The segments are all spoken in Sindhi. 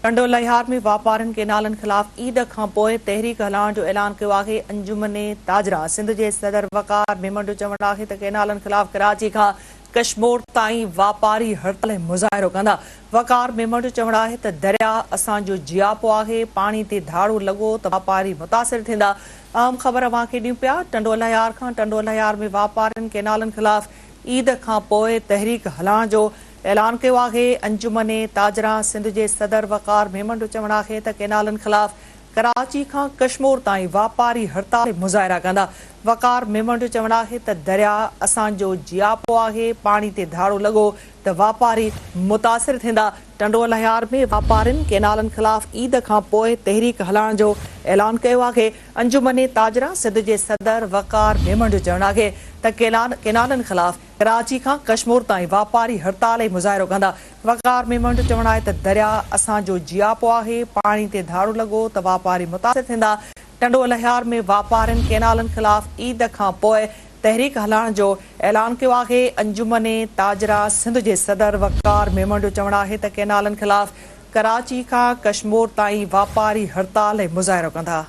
ٽنڊو الهيار ۾ واپارين ڪينالن خلاف عيد کانپوء تحريڪ هلائڻ جو اعلان ڪيو آهي، انجمن تاجران سنڌ جي صدر وقار ميمڻ جو چوڻ آهي ته ڪينالن خلاف ڪراچي کان ڪشمور تائين واپاري هڙتال ۽ مظاهرو ڪندا، وقار ميمڻ جو چوڻ آهي ته درياهه اسان جو جياپو آهي، پاڻي تي ڌاڙو لڳو ته واپاري متاثر ٿيندا، اهم خبر اوهان کي ڏيون پيا ٽنڊو الهيار کان، ٽنڊو الهيار ۾ واپارين ڪينالن خلاف عيد کانپوء تحريڪ هلائڻ جو اعلان ڪيو آهي، انجمن تاجران سنڌ جي صدر وقار ميمڻ جو چوڻ آهي ته ڪينالن خلاف ڪراچي کان ڪشمور تائين واپاري هڙتال ۽ مظاهرا ڪندا، وقار ميمڻ جو چوڻ آهي ته درياء اسان جو جياپو آهي، پاڻي تي ڌاڙو لڳو ته واپاري متاثر ٿيندا، ٽنڊو الهيار ۾ واپارين ڪينالن خلاف عيد کان پوء تحريڪ هلائڻ جو اعلان ڪيو آهي، انجمن تاجران سنڌ جي صدر وقار ميمڻ جو چوڻ آهي ته ڪينالن خلاف ڪراچي کان ڪشمور تائين واپاري هڙتال ۽ مظاهرو ڪندا. وقار ميمڻ جو چوڻ آهي ته درياء اسان جو جياپو آهي، پاڻي تي ڌاڙو لڳو ته واپاري متاثر ٿيندا. ٽنڊو الهيار ۾ واپارين ڪينالن خلاف عيد کان پوء تحريڪ هلائڻ جو اعلان ڪيو آهي. انجمن تاجران سنڌ جي صدر وقار ميمڻ جو چوڻ آهي ته ڪينالن خلاف ڪراچي کان ڪشمور تائين واپاري هڙتال ۽ مظاهرو ڪندا.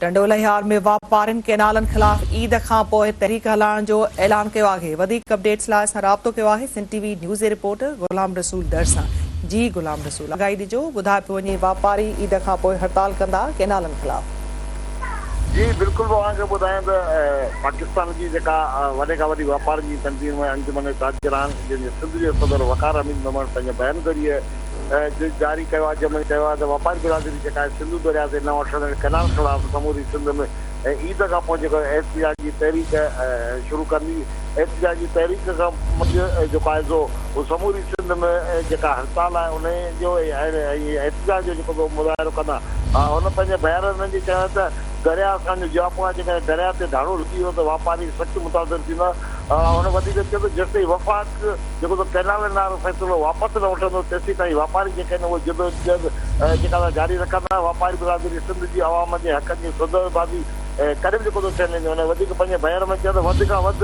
ٽنڊو الهيار ۾ واپارين ڪينالن خلاف عيد کان پوء تحريڪ هلائڻ جو اعلان ڪيو آهي وڌيڪ اپڊيٽس لاء اسان رابطو ڪيو آهي سنڌ ٽي وي نيوز جي رپورٽر غلام رسول در سان جي غلام رسول آگاهي ڏجو ٻڌايو پيو وڃي واپاري عيد کان پوء هڙتال ڪندا ڪينالن خلاف. جي بلڪل اوهان کي ٻڌايان ته پاڪستان جي جيڪا وڏي کان وڏي واپارين جي تنظيم انجمن تاجران جنهن جي سنڌ جي صدر وقار حميد ميمڻ پنهنجي بيان ذريعي جاري ڪيو آهي جنهن ۾ چيو آهي ته واپاري برادري جيڪا آهي سنڌو درياء تي نئون ٺهندڙ ڪئنال خلاف سموري سنڌ ۾ عيد کان پوء جيڪو احتجاجي تحريڪ شروع ڪندي احتجاجي تحريڪ کان منجهه جيڪو آهي سو سموري سنڌ ۾ جيڪا هڙتال آهي انهي جو ۽ احتجاج جو جيڪو مظاهرو ڪندا هن پنهنجي بيان ۾ جي چيو ته درياء اسان جو جياپو آهي جيڪڏهن درياء تي ڌاڙو لڳي ويو ته واپاري سخت متاثر ٿيندا هن وڌيڪ چيو ته جيستائين وفاق جيڪو سو ڪئنالن وارو فيصلو واپس نه وٺندو تيسيتائين واپاري جيڪي آهن اهي جدوجهد جيڪا سا جاري رکندا. واپاري برادري سنڌ جي عوام جي حقن جي سوديبازي ڪڏهن به جيڪو سو ٿيڻ نه ڏيندي. هن وڌيڪ پنهنجي بيان ۾ چيو ته وڌ کان وڌ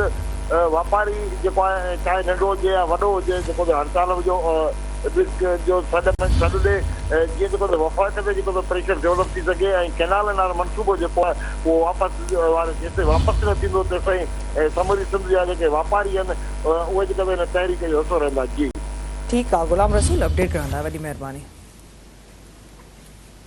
واپاري جيڪو آهي چاهي ننڍو هجي يا وڏو هجي جيڪو سو هڙتال جو جو سڏ ۾ سڏ ڏي جيئن جيڪو سو وفاق تي جيڪو سو پريشر ڊولپ ٿي سگهي ۽ ڪئنالن وارو منصوبو جيڪو آهي اهو واپس وارو جيستائين واپس نه ٿيندو تيستائين سموري سنڌ جا جيڪي واپاري آهن اهي جيڪي به هن تحريڪ جو حصو رهندا جي. ٺيڪ آ غلام رسول اپڊيٽ ڪرڻ لاء وڏي مهرباني.